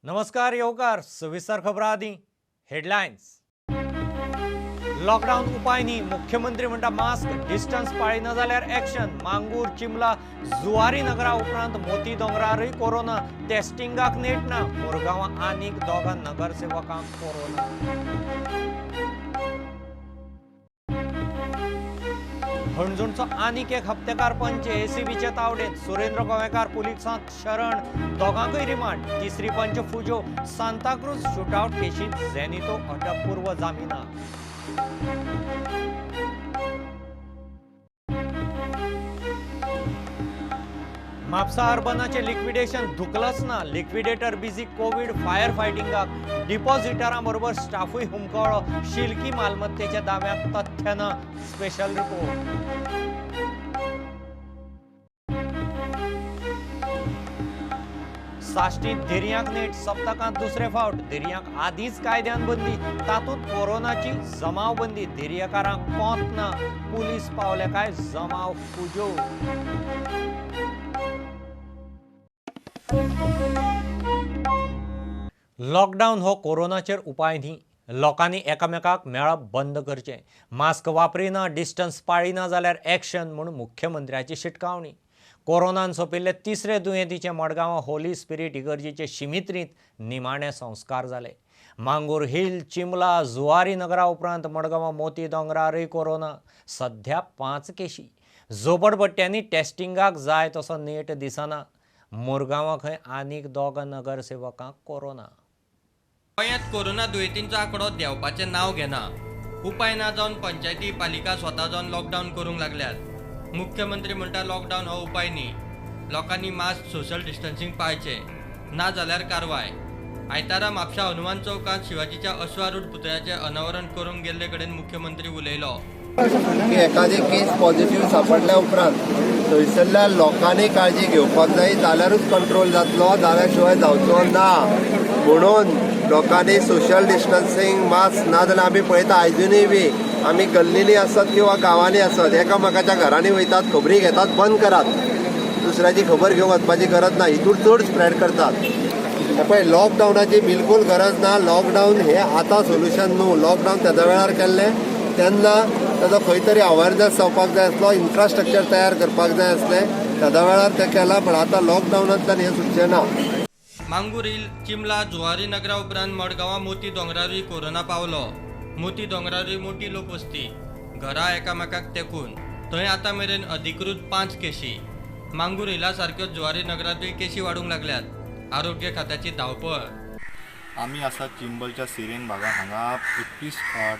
नमस्कार येवकार सविस्तर खबरां आदी हेडलायन्स. लॉकडावन उपाय न्ही, मुख्यमंत्री म्हणटा मास्क डिस्टन्स पाळिना जाल्यार एक्शन. मांगूर, चिमला, जुवारी नगरा उपरांत मोती दोंगरारूय कोरोना, टेस्टिंगाक नेट ना. मुरगांवां आनीक दोगां नगरसेवकांक कोरोना. हणजूणचो आनीक एक हप्तेकार पंच एसीबीचे तावडेंत. सुरेंद्र गोवेकार पुलिसांक शरण, दोगांकय रिमांड. तिसरी पंच फुजो सांताक्रूज शूटआवट केशींत झेनितो अटकपूर्व जामिना. म्हापसा अर्बनाचें लिक्विडेशन धुकलच ना. लिक्विडेटर बिजी कोवीड फायर फायटिंगाक, डिपॉझिटरां बरोबर स्टाफूय हुमकळ्ळो. शिल्की मालमत्तेच्या दाव्याक तथ्य ना. Special report. साश्टीत धिरयांक नेट, सप्तकांत दुसरे फावट. धिरयांक आदींच कायद्यान बंदी, तातूंत कोरोनाची जमावबंदी. धिरयेकारांक कोंत ना. पुलीस पावले काय जमाव फुजो. लॉकडावन हो कोरोनाचेर उपाय न्ही. लोकांनी एकामेकाक मेळप बंद करचें. मास्क वापरिना, डिस्टन्स पाळिना जाल्यार एक्शन म्हूण मुख्यमंत्र्याची शिटकावणी. कोरोनान सोंपिल्ले तिसरे दुयेंतीचे मडगांवां होली स्पिरीट इगर्जेचे शिमित्रींत निमाणे संस्कार जाले. मांगूर हिल, चिमला, जुवारी नगरा उपरांत मडगांवां मोती दोंगरारूय कोरोना. सध्या 5 केशी. झोपडपट्ट्यांनी टेस्टिंगाक जाय तसो नेट दिसना. मुरगांवां खंय आनीक दोगां नगरसेवकांक कोरोना. गोंयांत कोरोना दुयेंतींचो आंकडो देंवपाचें नांव घेना. उपाय ना जावन पंचायती, पालिका स्वता जावन लॉकडावन करूंक लागल्यात. मुख्यमंत्री म्हणटा लॉकडावन हो उपाय न्ही, लोकांनी मास्क, सोशल डिस्टन्सिंग पाळचें, ना जाल्यार कारवाय. आयतारा म्हापशा हनुमान चौकांत शिवाजीच्या अश्वारूढ पुतळ्याचें अनावरण करूंक गेल्ले कडेन मुख्यमंत्री उलयलो. एखादी केस पॉझिटिव्ह सापडल्या उपरांत थंयसरल्या लोकांनी काळजी घेवपाक जाय, जाल्यारूच कंट्रोल जातलो, जाल्या शिवाय जावचो ना. म्हणून लोकांनी सोशल डिस्टन्सिंग, मास्क ना जाल्यार आमी पळयता आयजूनय बी आमी गल्लींनी आसत किंवा गांवांनी आसत एकामेकाच्या घरांनी वयतात, खबरी घेतात. बंद करात, दुसऱ्याची खबर घेवंक वचपाची गरज ना. हितून चड स्प्रेड करतात. पळय, लॉकडावनाची बिलकूल गरज ना. लॉकडावन हे आतां सोल्युशन न्हू. लॉकडावन तेदा वेळार केल्लें तेन्ना ताजो खंय तरी अवेरनेस जावपाक जाय आसलो, इन्फ्रास्ट्रक्चर तयार करपाक जाय आसलें, तेदा वेळार तें केलां. पण आतां लॉकडावनांतल्यान हें सुटचें ना. मांगूर हिल, चिमला, जुवारी नगरा उपरांत मडगांवां मोती दोंगरारूय कोरोना पावलो. मोती दोंगरारूय मोटी लोकवस्ती, घरां एकामेकाक तेंकून. थंय आतां मेरेन अधिकृत 5 केशी. मांगूर हिला सारक्यो जुवारी नगरांतूय केशी वाडूंक लागल्यात. आरोग्य खात्याची धांवपळ. आमी आसा चिंबलच्या सिरेन भागात. हांगा 21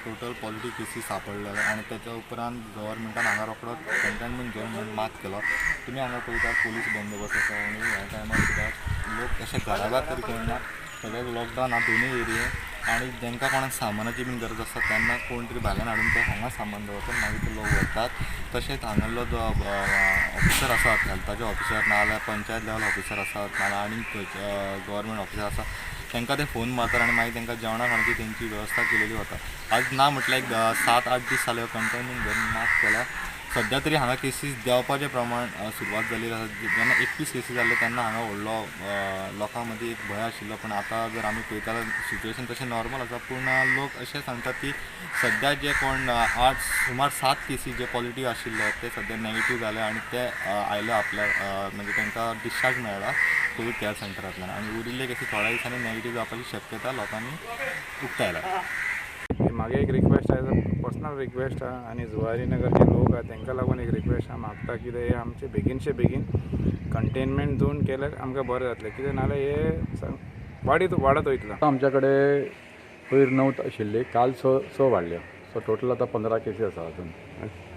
टोटल पॉझिटिव्ह केसी सापडलेले आनी तेच्या उपरांत गव्हर्मेंटान हांगा रोखडो कंटेनमेंट झोन म्हणून मार्क केलो. तुमी हांगा पळयता पोलीस बंदोबस्त आसा आनी ह्या टायमार सुद्दां लोक अशे घराघात तरी करना. सगळ्याक लॉकडावन आहा दोनूय एरिये आनी जांकां कोणाक सामानाची बीन गरज आसता तेन्ना कोण तरी भायल्यान हाडून ते हांगा सामान दवरतात, मागीर ते लोक व्हरतात. तशेंच हांगासरलो जो ऑफिसर आसात, हेल्थाचे ऑफिसर नाजाल्यार पंचायत लेवल ऑफिसर आसात, नाजाल्यार आनीक गव्हर्मेंट ऑफिसर आसा, तांकां ते फोन मारतात आनी मागीर तांकां जेवणा खाणाची तेंची वेवस्था केलेली वता. आज ना म्हटल्यार एक 7-8 दीस जाले कंटेनमेंट झोन मार्क केला. सद्या तरी हांगा केसीस देंवपाचें प्रमाण सुरवात जाल्ली आसा. जेन्ना 21 केसी जाल्ले तेन्ना हांगा व्हडलो लोकां मदीं एक भंय आशिल्लो, पूण आतां जर आमी पळयता जाल्यार सिट्युएशन तशें नॉर्मल आसा. पूण लोक अशें सांगतात की सद्या जे कोण 8 सुमार 7 केसी जे पॉझिटिव्ह आशिल्ले ते सद्या नॅगेटीव जाले आनी ते आयले आपल्या, म्हणजे तांकां डिस्चार्ज मेळ्ळा कोवीड केअर सेंटरांतल्यान आनी उरिल्ले केसी थोड्या दिसांनी नॅगेटीव जावपाची शक्यता लोकांनी उक्तायल्या. म्हागे एक रिक्वेस्ट आसा, पर्सनल रिक्वेस्ट आहा आनी जुवारी नगर जे लोक आहा तांकां लागून एक रिक्वेस्ट आहा, मागता कितें हे आमचे बेगीनचे बेगीन कंटेनमेंट झोन केल्यार आमकां बरें जातलें. कितें नाजाल्यार हे वाडीत वाडत वयतलो. आमच्या कडेन पयर 9 आशिल्ली, काल 6 वाडल्यो. सो टोटल आतां 15 केसी आसा अजून.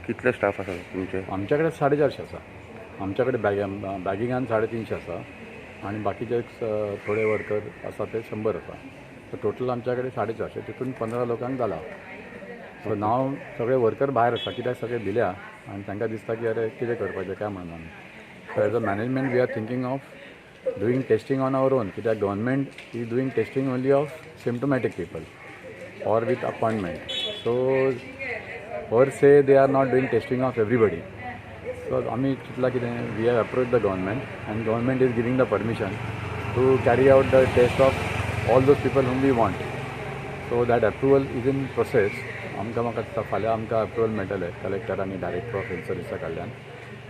कितले स्टाफ आसा तुमचे? आमच्या कडेन 450 आसा. आमच्या कडेन बॅगिंगान 350 आसा आनी बाकीचे थोडे वर्कर आसा ते 100 आसा. सो टोटल आमच्या कडेन 450, तितून 15 लोकांक जाला. सो नाव सगळे वर्कर भायर आसा, कित्याक सगळे भिल्या आनी तांकां दिसता की अरे कितें करपाचें काय म्हणून आमी. So as a management we are thinking of doing testing on our own, कित्याक government is doing testing only of symptomatic people or with appointment. So per se they are not doing testing of everybody. So आमी चिंतलां कितें, we have approach the government and government is giving the permission to carry out the test of all those people whom we want. So that approval is in process. आमकां म्हाका दिसता फाल्यां आमकां approval मेळटलें collector आनी director of health सर्विसा कडल्यान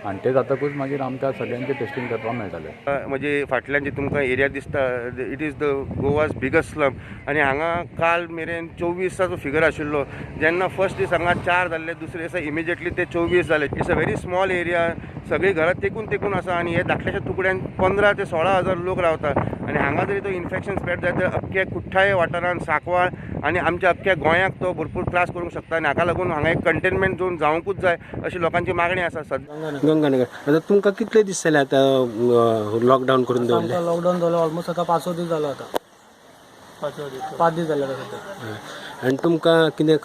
आनी तें जातकूच मागीर आमकां सगळ्यांचें टेस्टींग करपाक मेळटलें. म्हणजे फाटल्यान जे तुमकां एरिया दिसता it is the Goa's biggest slum आनी हांगा काल मेरेन 24 फिगर आशिल्लो. जेन्ना फर्स्ट दीस हांगा 4 जाल्ले, दुसरे दिसा इमिजिएटली ते 24 जाले. It's a very small area, सगळीं घरां तेकून तेकून आसा आनी हे धाकल्याशा तुकड्यान 15 ते 16 हजार लोक रावता आनी हांगा जरी तो इन्फेक्शन स्प्रेड जायत जाल्यार अख्ख्या कुठ्ठाळे वाठारान, सांकवाळ आनी आमच्या अख्ख्या गोंयाक तो भरपूर त्रास करूंक शकता आनी हाका लागून हांगा एक कंटेनमेंट झोन जावंकूच जाय अशी लोकांची मागणी आसा. सद्या गंगानगर आता तुमकां कितले दीस जाले आतां लॉकडावन करून दवरले? लॉकडावन जालो ऑलमोस्ट आतां 5 दीस जालो, आतां 5 दीस जाले सद्या. आनी तुमकां कितें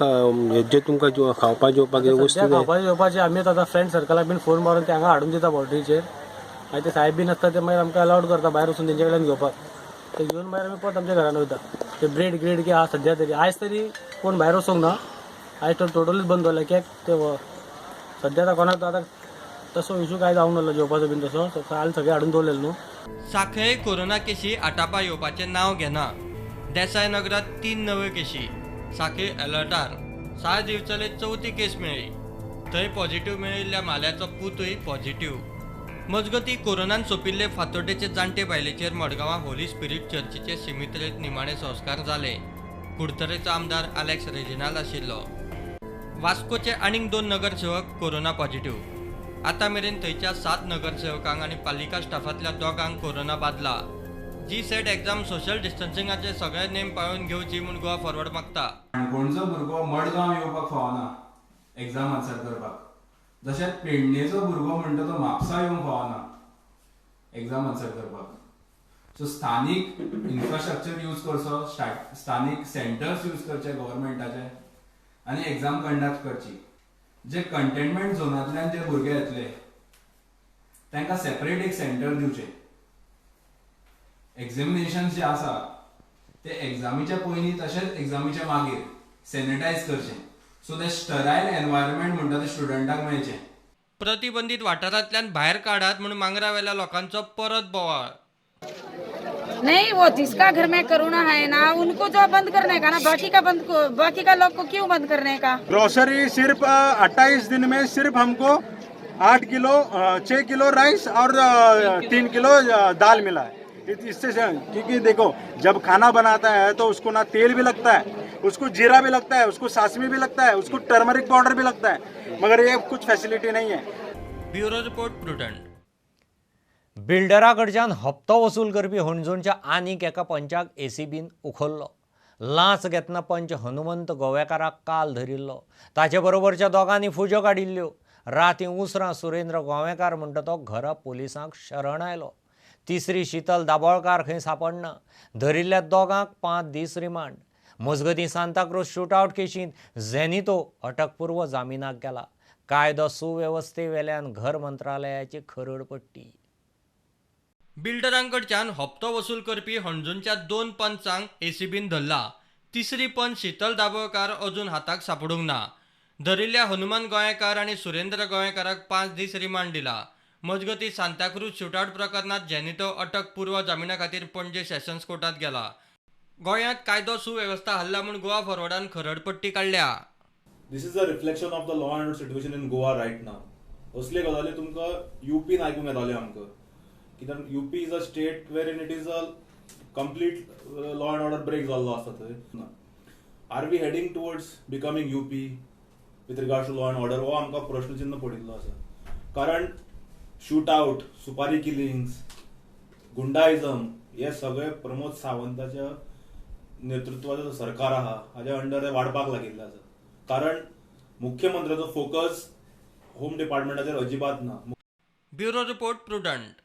जे तुमकां खावपा जेवपाक वस्तू खावपा जेवपाचे आमी आतां फ्रेंड सर्कलाक बीन फोन मारून ते हांगा हाडून दिता बॉर्डरीचेर. मागीर ते साहेब बीन आसता ते मागीर आमकां अलावड करता भायर वचून तेंचे कडल्यान घेवपाक. ते घेवन मागीर आमी परत आमच्या घरान वयता. ते ब्रेड ग्रेड की आहा सद्या तरी, आयज तरी कोण भायर वचूंक ना, आयज तर टोटलीच बंद जालें कित्याक ते सद्या आतां कोणाक आतां तसो इशू कांय जावंक नासलो जेवपाचो बीन तसो, काल सगळें हाडून दवरलें न्हू. सांखळे कोरोना केशी आटापा येवपाचें नांव घेना. देसाय नगरांत 3 नव्यो केशी, सांखळी अलर्टार. 6 दिवचले 4थी केस मेळ्ळी. थंय पॉझिटिव्ह मेळिल्ल्या म्हाल्याचो पुतूय पॉझिटिव्ह. मजगतीं कोरोनान सोंपिल्ले फातोड्डेचे जाण्टे बायलेचेर मडगांवां होली स्पिरीट चर्चीचे शिमित्रेंत निमाणे संस्कार जाले. कुडतरेचो आमदार आलेक्स रेजिनाल आशिल्लो. वास्कोचे आनीक 2 नगरसेवक कोरोना पॉझिटिव्ह. आतां मेरेन थंयच्या 7 नगरसेवकांक आनी पालिका स्टाफांतल्या 2 कोरोना बादला. जी सेट एक्झाम सोशल डिस्टन्सिंगाचे सगळे नेम पाळून घेवची म्हूण गोवा फॉरवर्ड मागता. काणकोणचो भुरगो मडगांव येवपाक फावना एक्झाम आन्सर करपाक, तशेंच पेडणेचो भुरगो म्हणटा तो म्हापसा येवंक फावना एक्झाम आन्सर करपाक. सो स्थानीक इन्फ्रास्ट्रक्चर यूज करचो, स्थानीक सेंटर्स यूज करचे गव्हर्मेंटाचे आनी एक्झाम कंडक्ट करची. जे कंटेनमेंट झोनांतल्यान जे भुरगे येतले तांकां सेपरेट एक सेंटर दिवचें. एक्झामिनेशन जे आसा ते एक्झामीच्या पयलीं तशेंच एक्झामीच्या मागीर सॅनिटायज करचें, सो ते स्टरायल एनवायरमेंट म्हणटा ते स्टुडंटाक मेळचें. प्रतिबंधित वाठारांतल्यान भायर काडात म्हूण मांगरावेल्या लोकांचो परत बोवाळ. नहीं, वो जिसका घर में कोरोना है ना उनको जो बंद करने का ना, बाकी का बंद, बाकी का लोग को क्यों बंद करने का? ग्रोसरी सिर्फ 28 दिन में सिर्फ हमको 8 किलो 6 किलो राइस और 3 किलो दाल मिला है. इससे क्योंकि देखो जब खाना बनाता है तो उसको ना तेल भी लगता है, उसको जीरा भी लगता है, उसको सासमी भी लगता है, उसको टर्मरिक पाउडर भी लगता है, मगर ये कुछ फैसिलिटी नहीं है. Bureau report, Prudent. बिल्डरा कडच्यान हप्तो वसूल करपी हणजूणच्या आनीक एका पंचाक एसीबीन उखल्लो. लांच घेतना पंच हनुमंत गोवेकाराक काल धरिल्लो. ताचे बरोबरच्या दोगांनी फुज्यो काडिल्ल्यो. रातीं उसरां सुरेंद्र गोवेकार म्हणटा तो घरा पोलिसांक शरण आयलो. तिसरी शीतल दाबोळकार खंय सांपडना. धरिल्ल्या दोगांक 5 दीस रिमांड. मजगतीं सांताक्रूज शूटआवट केशींत झेनितो अटकपूर्व जामिनाक गेला. कायदो सुवेवस्थेवेल्यान घर मंत्रालयाची खरड पडटी. बिल्डरांकडच्यान हप्तो वसूल करपी हणजूणच्या 2 पंचांक एसीबीन धरला. तिसरी पंच शीतल दाबोळकार अजून हाताक सांपडूंक ना. धरिल्ल्या हनुमान गोंयकार आनी सुरेंद्र गोंयकाराक 5 दीस रिमांड दिला. मजगतीं सांताक्रूज शूटआवट प्रकरणांत जेनितो अटकपूर्व जामिना खातीर पणजे सेशन्स कोर्टांत गेला. गोंयांत कायदो सुवेवस्था हल्ला म्हूण गोवा फॉरवर्डान खरडपट्टी काडल्या. This is a reflection of the law and order situation in Goa right now. असले गजाली तुमकां युपीन आयकूंक येताल्यो आमकां, कित्याक UP is a state where in it is a complete law and order break जाल्लो आसा थंय. Are we heading towards becoming UP with regard to law and order हो आमकां प्रश्नचिन्ह पडिल्लो आसा. कारण शूट आउट, सुपारी किलिंग्स, गुंडाइजम हे सगळे प्रमोद सावंताच्या नेतृत्वाचो सरकार आहा हाज्या अंडर वाडपाक लागिल्लें आसा. कारण मुख्यमंत्र्याचो फोकस होम डिपार्टमेंटाचेर अजिबात ना. Bureau report, Prudent.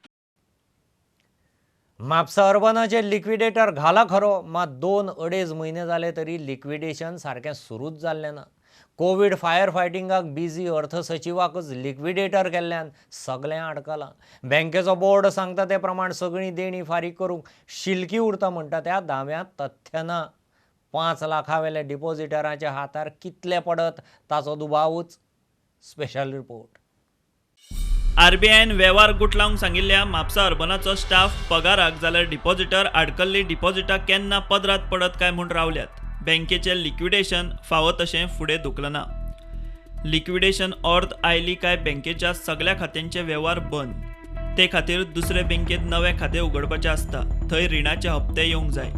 Mapusa अर्बनाचेर लिक्विडेटर घाला खरो, मात 2-2.5 म्हयने जाले तरी लिक्विडेशन सारकें सुरूच जाल्लें ना. कोवीड फायर फायटिंगाक बिजी अर्थ सचिवाकच लिक्विडेटर केल्ल्यान सगळें अडकलां. बँकेचो बोर्ड सांगता ते प्रमाण सगळीं देणीं फारीक करूंक शिल्की उरता म्हणटा त्या दाव्यांत तथ्य ना. 5 लाखां वेल्या डिपॉझिटराच्या हातार कितले पडत ताचो दुबावूच. Special report. आरबीआयन वेव्हार गुटलावंक सांगिल्ल्या म्हापसा अर्बनाचो स्टाफ पगाराक जाल्यार डिपॉझिटर आडकल्ली डिपॉझिटां केन्ना पदरात पडत काय म्हूण रावल्यात. बँकेचें लिक्विडेशन फावो तशें फुडें धुकलना. लिक्विडेशन ऑर्द आयली काय बँकेच्या सगळ्या खात्यांचे वेव्हार बंद. ते खातीर दुसरे बँकेत नवें खातें उगडपाचें आसता, थंय रिणाचे हप्ते येवंक जाय.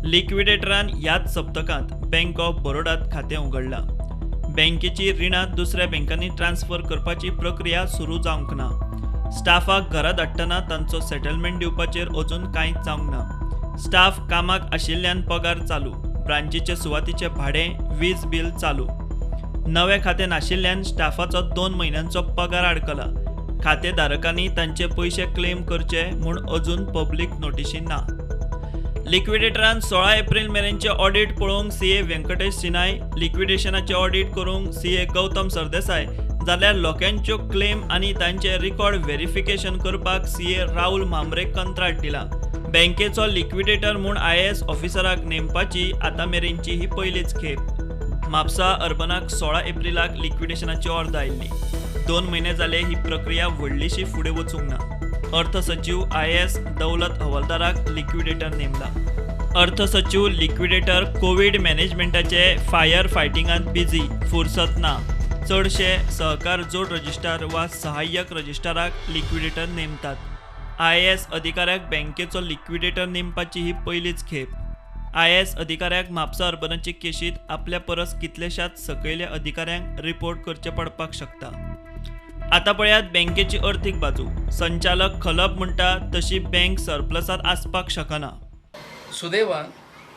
लिक्विडेटरान ह्याच सप्तकांत बँक ऑफ बरोडात खातें उगडलां. बँकेची रिणां दुसऱ्या बँकांनी ट्रान्स्फर करपाची प्रक्रिया सुरू जावंक ना. स्टाफाक घरा धाडटना तांचो सेटलमेंट दिवपाचेर अजून कांयच जावंक ना. स्टाफ कामाक आशिल्ल्यान पगार चालू, ब्रांचीचे सुवातीचें भाडें, वीज बील चालू. नवें खातें नाशिल्ल्यान स्टाफाचो 2 म्हयन्यांचो पगार आडकला. खातेधारकांनी तांचे पयशे क्लेम करचे म्हूण अजून पब्लीक नोटिशी ना. लिक्विडेटरान 16 एप्रिल मेरेनचें ऑडिट पळोवंक सीए व्यंकटेश सिनाय, लिक्विडेशनाचें ऑडिट करूंक सीए गौतम सरदेसाय, जाल्यार लोकांच्यो क्लेम आनी तांचे रिकॉर्ड व्हेरिफिकेशन करपाक सीए राहुल म्हांबरे कंत्राट दिला. बँकेचो लिक्विडेटर म्हूण आयएएस ऑफिसराक नेमपाची आतां मेरेनची ही पयलीच खेप. म्हापसा अर्बनाक 16 एप्रिलाक लिक्विडेशनाची ऑर्द आयिल्ली. 2 म्हयने जाले ही प्रक्रिया व्हडलीशी फुडें वचूंक ना. अर्थ सचीव आयएएस दौलत हवालदाराक लिक्विडेटर नेमला. अर्थ सचीव लिक्विडेटर कोवीड मॅनेजमेंटाचे फायर फायटिंगांत बिझी, फुरसत ना. चडशे सहकार जोड रजिस्ट्रार वा सहाय्यक रजिस्ट्राराक लिक्विडेटर नेमतात. आयएएस अधिकाऱ्याक बँकेचो लिक्विडेटर नेमपाची ही पयलीच खेप. आयएएस अधिकाऱ्याक म्हापसा अर्बनाचे केशींत आपल्या परस कितलेशाच सकयल्या अधिकाऱ्यांक रिपोर्ट करचें पडपाक शकता. आतां पळयात बँकेची अर्थीक बाजू. संचालक खलप म्हणटा तशी बँक सरप्लसांत आसपाक शकना. सुदैवान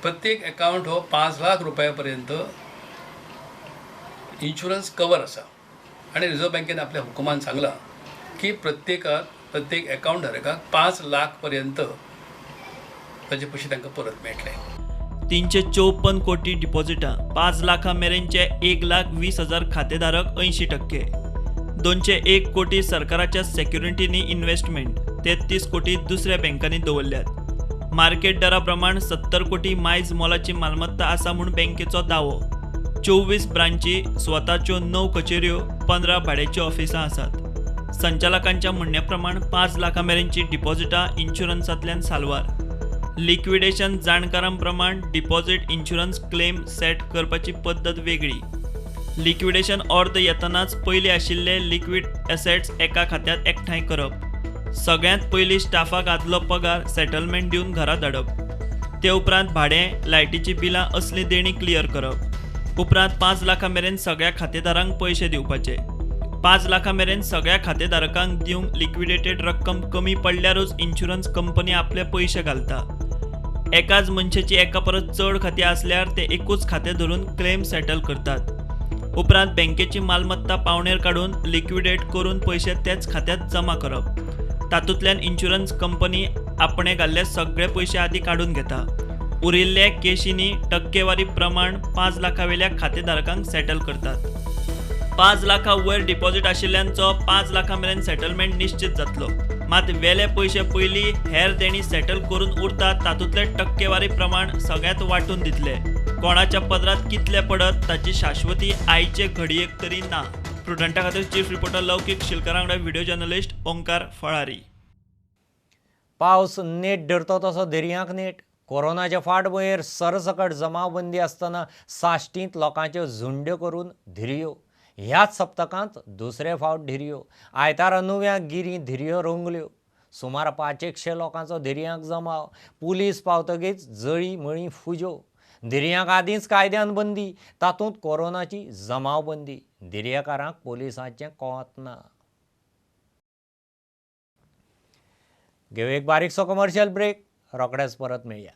प्रत्येक अकाउंट हो 5 लाख रुपया पर्यंत इन्शुरन्स कवर आसा आनी रिझर्व बँकेन आपल्या हुकुमान सांगलां की प्रत्येक अकाउंट धारकाक 5 लाख पर्यंत ताजे पयशे तांकां परत मेळटले. 354 कोटी डिपॉझिटां, 5 लाखां मेरेनचे 1,20,000 खातेधारक 80%, 201 कोटी सरकाराच्या सेक्युरिटींनी इन्व्हेस्टमेंट, 33 कोटी दुसऱ्या बँकांनी दवरल्यात. मार्केट दरा प्रमाण 70 कोटी मायज मोलाची मालमत्ता आसा म्हूण बँकेचो दावो. 24 ब्रांची, स्वताच्यो 9 कचेऱ्यो, 15 भाड्याच्यो ऑफिसां आसात. संचालकांच्या म्हणण्या प्रमाण 5 लाखां मेरेनची डिपॉझिटां इन्शुरन्सांतल्यान साल्वार. लिक्विडेशन जाणकारां प्रमाण डिपॉझिट इन्शुरन्स क्लेम सेट करपाची पद्दत वेगळी. लिक्विडेशन ऑर्द येतनाच पयलीं आशिल्ले लिक्विड एसेट्स एका खात्यांत एकठांय करप, सगळ्यांत पयलीं स्टाफाक आदलो पगार सेटलमेंट दिवन घरा धाडप, ते उपरांत भाडें, लायटीचीं बिलां असलीं देणीं क्लियर करप, उपरांत 5 लाखां मेरेन सगळ्या खातेदारांक पयशे दिवपाचे. 5 लाखां मेरेन सगळ्या खातेधारकांक दिवंक लिक्विडेटेड रक्कम कमी पडल्यारूच इन्शुरन्स कंपनी आपले पयशे घालता. एकाच मनशाची एका परस चड खातीं आसल्यार ते एकूच खातें धरून क्लेम सेटल करतात. उपरांत बँकेची मालमत्ता पावणेर काडून लिक्विडेट करून पयशे तेच खात्यांत जमा करप. तातूंतल्यान इन्शुरन्स कंपनी आपणे घाल्ले सगळे पयशे आदी काडून घेता. उरिल्ले केशींनी टक्केवारी प्रमाण 5 लाखां वेल्या खातेधारकांक सेटल करतात. 5 लाखां वयर डिपॉझिट आशिल्ल्यांचो 5 लाखां मेरेन सेटलमेंट निश्चित जातलो. मात वेले पयशे पयलीं हेर देणी सेटल करून उरतात तातूंतले टक्केवारी प्रमाण सगळ्यांत वांटून दितले. कोणाच्या पदरांत कितले पडत ताची शाश्वती आयचे घडयेक तरी ना. प्रुडंटा खातीर चीफ रिपोर्टर लौकीक शिलकारा वांगडा व्हिडिओ जर्नलिस्ट ओंकार फळारी. पावस नेट धरतो तसो दर्यांक नेट. कोरोनाच्या फाटभुंयेर सरसकट जमावबंदी आसतना साश्टींत लोकांच्यो झुंड्यो करून धिरयो. ह्याच सप्तकांत दुसरे फावट धिरयो. आयतारा नुव्या गिरी धिरयो रंगल्यो. सुमार 500 लोकांचो धिरयांक जमाव. पुलीस पावतगीच जळी मळी फुज्यो. धिरयांक आदींच कायद्यान बंदी, तातूंत कोरोनाची जमावबंदी. धिरयेकारांक पुलिसांचें कोंत ना. घेवं एक बारीकसो कमर्शियल ब्रेक, रोखडेच परत मेळया.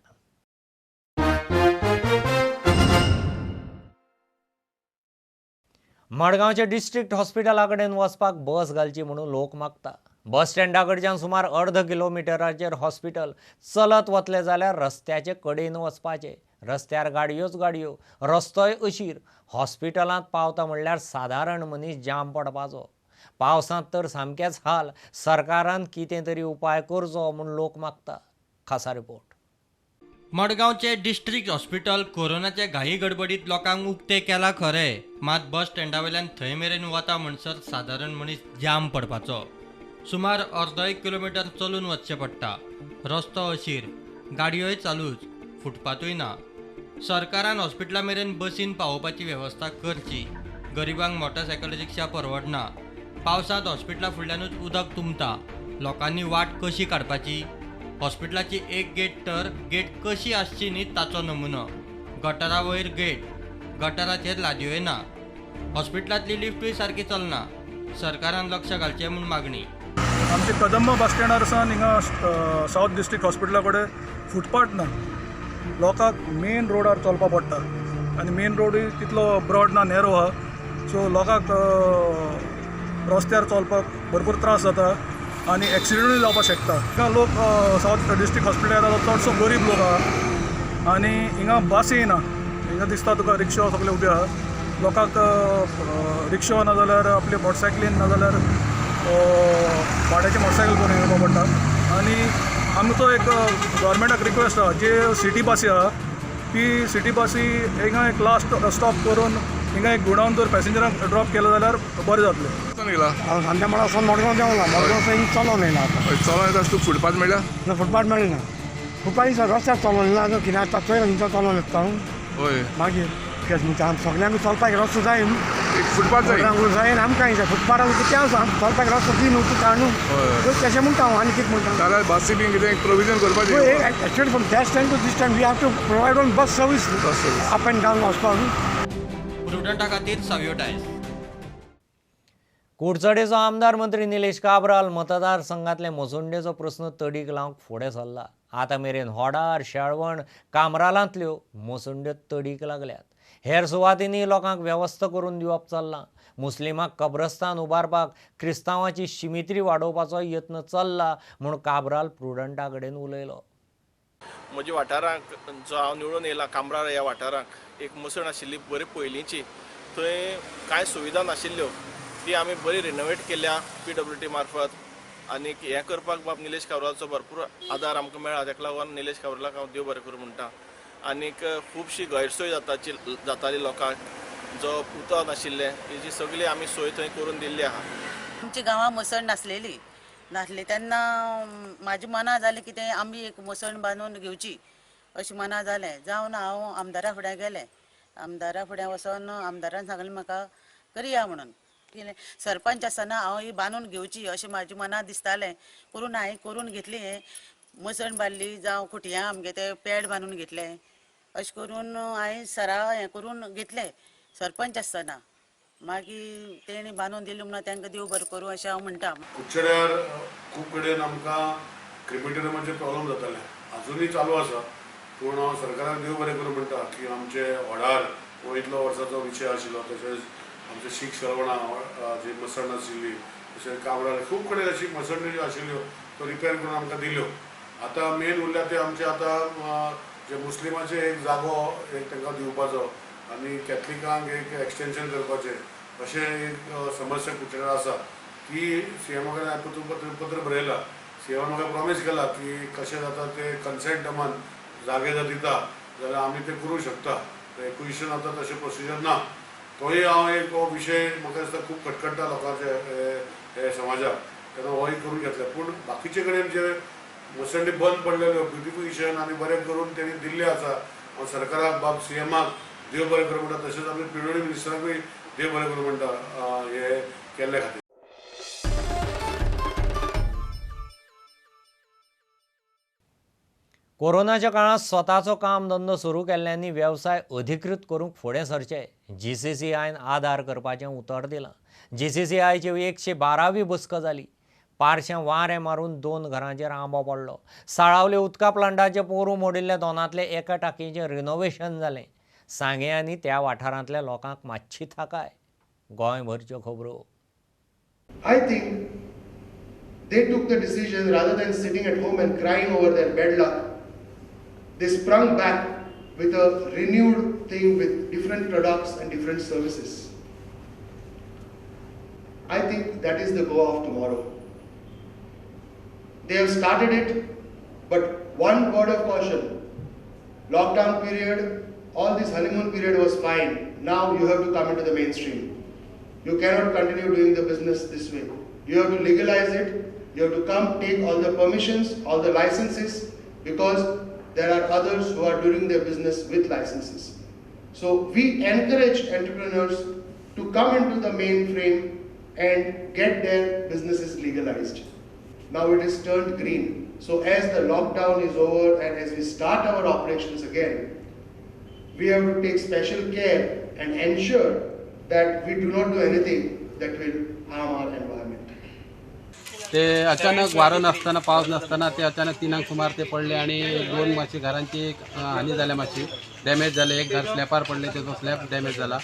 मडगांवच्या डिस्ट्रिक्ट हॉस्पिटला कडेन वचपाक बस घालची म्हणून लोक मागता. बस स्टँडा कडच्यान सुमार अर्द किलोमिटराचेर हॉस्पिटल. चलत वतले जाल्यार रस्त्याचे कडेन वचपाचें. रस्त्यार गाडयोच गाडयो, रस्तोय अशीर. हॉस्पिटलांत पावता म्हणल्यार सादारण मनीस जाम पडपाचो. पावसांत तर सामकेच हाल. सरकारान कितें तरी उपाय करचो म्हूण लोक मागता. खासा रिपोर्ट. मडगांवचे डिस्ट्रिक्ट हॉस्पिटल कोरोनाचे घाई गडबडीत लोकांक उक्ते केला खरें, मात बस स्टँडा वयल्यान थंय मेरेन वता म्हणसर सादारण मनीस जाम पडपाचो. सुमार अर्दो एक किलोमिटर चलून वचचें पडटा. रस्तो अशीर, गाडयोय चालूच, फुटपाथूय ना. सरकारान हॉस्पिटला मेरेन बसीन पावोवपाची वेवस्था करची. गरिबांक मोटरसायकल रिक्षा परवडना. पावसांत हॉस्पिटला फुडल्यानूच उदक तुंबता. लोकांनी वाट कशी काडपाची? हॉस्पिटलाची एक गेट तर गेट कशी आसची न्ही ताचो नमुनो. गटरा वयर गेट, गटराचेर लादयोय ना. हॉस्पिटलांतली लिफ्टूय सारकी चलना. सरकारान लक्ष घालचें म्हूण मागणी. आमचे कदंब बस स्टँडार सावन हिंगा सावथ डिस्ट्रिक्ट हॉस्पिटला कडेन फुटपाथ ना. लोकांक मेन रोडार चलपा पडटा आनी मेन रोडूय तितलो ब्रॉड ना, नॅरो आहा. सो लोकांक रस्त्यार चलपाक भरपूर त्रास जाता आनी एक्सिडंटूय जावपाक शकता. हिंगा लोक सावथ डिस्ट्रिक्ट हॉस्पिटलार येता तो चडसो गरीब लोक आहा आनी हिंगा बसी ना. हिंगा दिसता तुका रिक्शा सगळे उबे आहा. लोकांक रिक्शा ना जाल्यार आपले मोटरसायकलीन ना जाल्यार भाड्याची मोटरसायकल करून येवपा पडटा. आनी आमचो एक गव्हर्मेंटाक रिक्वेस्ट आहा, जे सिटी बसी आहा ती सिटी बसी हिंगा एक लास्ट स्टॉप करून हिंगा एक गुणावन जर पॅसेंजरांक ड्रॉप केलं जाल्यार बरें जातलें. हांव सांते मळा वचून मडगांव देंवला. मडगांव सावन चलोन येयला. आतां चलोन येता तुका फुटपाथ मेळ्ळा? ना, फुटपाथ मेळ्ळी ना. फुटपाथ रस्त्यार चलोन येयला कितें आतां चोय हिंगा चलोन येता हांव. हय, मागीर सगळ्यांक चलपाक रस्तो जाय न्हू, फुटपाथ जाय, जाय आमकां जाय फुटपाथ कितें आसा चलपाक रस्तो दी न्हू तुका न्हू तशें म्हणटा हांव. आनी कितें म्हणटा जाल्यार बसी बी कितें प्रोविजन करपाचें. Actually from that time to this time we have to provide on bus service up and down वचपाक. प्रुडंटा खातीर सावियो डायस. कुडचडेचो आमदार मंत्री निलेश काब्राल मतदारसंघातले मसुंडेचो प्रस्न तडीक लावंक फुडें सरला. आतां मेरेन होडार, शेळवण, कामरालांतल्यो मसुंड्यो तडीक लागल्यात. हेर सुवातींनी लोकांक वेवस्था करून दिवप चल्लां. मुस्लिमाक कब्रस्तान उबारपाक क्रिस्तांवाची शिमित्री वाडोवपाचो यत्न चल्ला म्हूण काब्राल प्रुडंटा कडेन उलयलो. म्हज्या वाठारांक जो हांव निवडून येयला कामराळ ह्या वाठारांक एक मसण आशिल्ली बरी पयलींची, थंय कांय सुविधा नाशिल्ल्यो, ती आमी बरी रिनोवेट केल्या PWT मार्फत. आनी हें करपाक बाब निलेश काब्रालाचो भरपूर आदार आमकां मेळ्ळा, ताका लागून निलेश काब्रालाक हांव देव बरें करूं म्हणटा. आनीक खुबशी गैरसोय जाताली लोकांक, जो उदक नाशिल्लें, हेजी सगळी आमी सोय थंय करून दिल्ली आहा. आमच्या गांवांत मसण नासली तेन्ना म्हाज्या मना जालें कितें आमी एक मसण बांदून घेवची अशें मना जालें. जावन हांव आमदारा फुड्यां गेलें. आमदारा फुड्यां वचोन आमदारान सांगलें म्हाका करया म्हणून. कितें सरपंच आसतना हांव ही बांदून घेवची अशें म्हाज्या मना दिसतालें, करून हांवें करून घेतली. हें मसण बांदली, जावं खुटयां आमगे ते पेड बांदून घेतले, अशें करून हांवें सरा हें करून घेतलें सरपंच आसतना. मागीर तेणी बांदून दिलें म्हणून तांकां देव बरें करूं अशें हांव म्हणटा. कुडचड्यार खूब कडेन आमकां क्रिमिटोरियमाचे प्रॉब्लम जाताले, आजुनूय चालू आसा. पूण हांव सरकाराक देव बरें करूं म्हणटा की आमचे होडार हो इतलो वर्साचो विशय आशिल्लो, तशेंच आमचे शीख शरवणा जी मसण आशिल्ली, तशेंच काब्राल खूब कडेन अशी मसंडी ज्यो आशिल्ल्यो त्यो रिपेर करून आमकां दिल्यो. आतां मेन उरल्या ते आमचे आतां जे मुस्लिमाचे एक जागो एक तांकां दिवपाचो आनी कॅथलिकांक एक एक्सटेंशन करपाचें अशें एक समस्या कुडचड्यार आसा. ती सीएमा कडेन हांवें पत्र बरयलां. सीएमान म्हाका प्रॉमीस केला की कशें जाता ते कन्सेंट टर्मान जागे जर दिता जाल्यार आमी ते करूंक शकता. एक्विजिशन आतां तशें प्रोसिजर ना, तोय हांव एक हो विशय म्हाका दिसता खूब खटखट्टा लोकांचे हे समाजाक, तेन्ना होय करून घेतले. पूण बाकीचे कडेन जे मसंडी बंद पडलेल्यो ब्युटिफिकेशन आनी बरें करून तेणी दिल्लें आसा. हांव सरकाराक बाब सीएमाक देव बरें करूं म्हणटा, तशेंच आमी PWD मिनिस्टराकूय देव बरें करूं म्हणटा हे केल्ले खातीर. कोरोनाच्या काळांत स्वताचो काम धंदो सुरू केल्ल्यांनी वेवसाय अधिकृत करूंक फुडें सरचे. GCCIन आदार करपाचें उतर दिलां. GCCIची 112वी बसका जाली. पारशें वारें मारून 2 घरांचेर आंबो पडलो. साळावले उदका प्लांटाचें पोरूं मोडिल्ल्या दोनांतले एका टांकयेचें रिनोवेशन जालें. सांगें आनी त्या वाठारांतल्या लोकांक मातशी थाकाय. गोंयभरच्यो खबरो. I think they took the decision rather than sitting at home and crying over their bad luck. They sprung back with a renewed thing with different products and different services. I think that is the Goa of tomorrow. They have started it, but one word of caution. Lockdown period, all this honeymoon period was fine. Now you have to come into the mainstream. You cannot continue doing the business this way. You have to legalize it, you have to come take all the permissions, all the licenses, because there are others who are doing their business with licenses. So we encourage entrepreneurs to come into the mainframe and get their businesses legalized. Now it is turned green. So as the lockdown is over and as we start our operations again, we have to take special care and ensure that we do not do anything that will harm our environment. ते अचानक वारो नासतना पावस नासतना ते अचानक 3 सुमार ते पडले आणि 2 मातशी घरांची हानी जाल्या, मातशी डॅमेज जाले. एक घर स्लॅपार पडले, तेजो स्लॅप डॅमेज जाला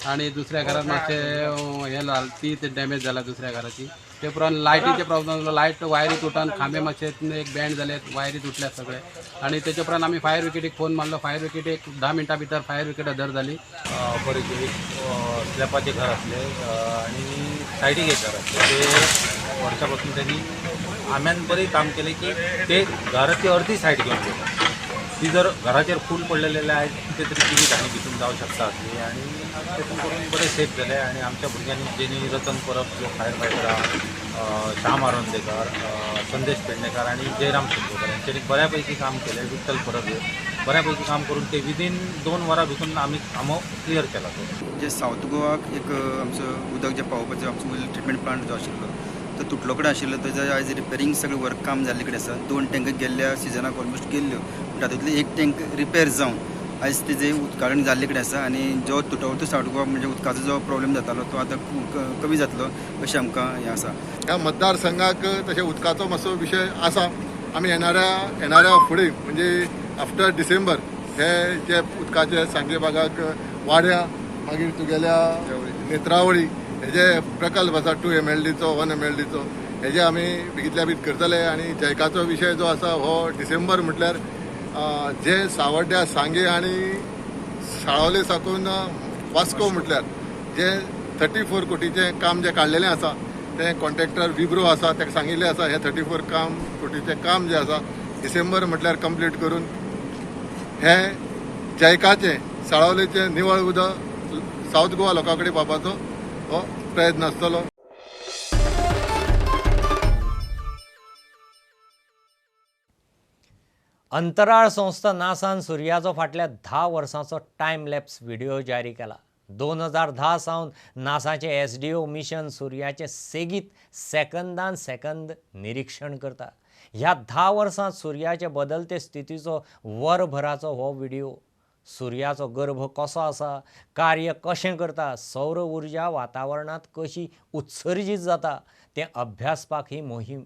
आणि दुसऱ्या घरात मातशें हें जालें, ती डॅमेज जाला दुसऱ्या घराची. ते उपरांत लायटीचे प्रॉब्लम जालो, लायट वायरी तुटान खांबे मातशे एक बँड जाले, वायरी तुटल्या सगळे. आणि तेच्या उपरांत आमी फायर ब्रिगेडीक फोन मारलो, फायर ब्रिगेड एक 10 मिनटां भितर फायर ब्रिगेड हजर जाली. बरें, एक स्लॅपाचें घर आसलें आनी सायडीक एक घर आसलें, ते वर्सा पासून त्यांनी आम्यान बरें काम केलें की ते घराची अर्दी सायड घेवन गेले. ती जर घराचेर फूल पडलेले आयज कितें तरी जिवीत हानी भितून जावं शकता आसली आनी तेतून करून बरें सेफ जालें. आनी आमच्या भुरग्यांनी जेनी रतन परब जो फायर फायटर आहा, श्याम आरोंदेकर, संदेश पेडणेकर आनी जयराम शिंदोकर यांच्यानी बऱ्या पैकी काम केलें. विठ्ठल परब हे बऱ्या पैकी काम करून ते विदीन 2 वरां भितून आमी कामो क्लियर केला. तो जे सावथ गोवाक एक आमचो उदक जें पावोवपाचें आमचो ट्रिटमेंट प्लांट जो आशिल्लो तो तुटलो कडेन आशिल्लो, तेजें आयज रिपेरींग सगळें वर्क काम जाल्ले कडेन आसा. 2 टँक गेल्ल्या सिजनाक ऑलमोस्ट गेल्ल्यो, पूण तातूंतली एक टँक रिपेर जावन आयज तेजें उदकारण जाल्ले कडेन आसा. आनी जो तुटवतो सावथ गोवा म्हणजे उदकाचो जो प्रॉब्लेम जातालो तो आतां कमी जातलो अशें आमकां हें आसा. ह्या मतदारसंघाक तशें उदकाचो मातसो विशय आसा. आमी येणाऱ्या फुडें म्हणजे आफ्टर डिसेंबर हे जे उदकाचे सांगे भागाक वाड्या मागीर तुगेल्या नेत्रावळी हे जे प्रकल्प आसा 2 MLDचो 1 MLDचो हेजे आमी बेगीतल्या बेगीन करतले. आनी जैकाचो विशय जो आसा हो डिसेंबर म्हटल्यार जे सावड्ड्या सांगे आनी साळोले साकून वास्को म्हटल्यार जे 34 कोटीचें काम जें काडलेलें आसा तें कॉन्ट्रॅक्टर विब्रो आसा ताका सांगिल्लें आसा हें 34 कोटीचें काम जें आसा डिसेंबर म्हटल्यार कंप्लीट करून हें जैकाचें साळोलेचें निवळ उदक सावथ गोवा लोकां कडेन पावपाचो हो प्रयत्न आसतलो. अंतराळ संस्था नासान सुर्याचो फाटल्या 10 वर्सांचो टायम लॅप्स व्हिडिओ जारी केला. 2010 सावन नासाचें SDO mission सुर्याचें सेगीत सेकंदान सेकंद निरीक्षण करता. ह्या 10 वर्सांत सुर्याचे बदलते स्थितीचो वरभराचो हो व्हिडिओ. सुर्याचो गर्भ कसो आसा, कार्य कशें करता, सौर ऊर्जा वातावरणांत कशी उत्सर्जीत जाता तें अभ्यासपाक ही मोहीम.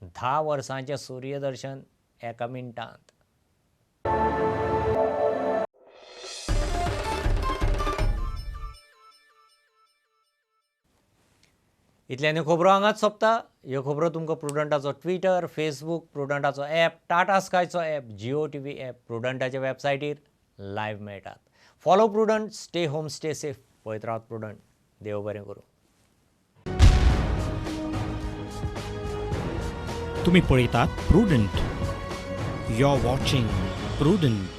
10 वर्सांचें सूर्यदर्शन एका मिनटांत. इतल्यानी खबरो हांगाच सोंपता. ह्यो खबरो तुमकां प्रुडंटाचो ट्विटर, फेसबूक, प्रुडंटाचो ॲप, टाटा स्कायचो ॲप, जिओ TV app, प्रुडंटाच्या वेबसायटीर लायव्ह मेळटात. Follow Prudent, stay home, stay safe. पळयत रावात प्रुडंट. देव बरें करूं. तुमी पळयतात Prudent. You are watching Prudent.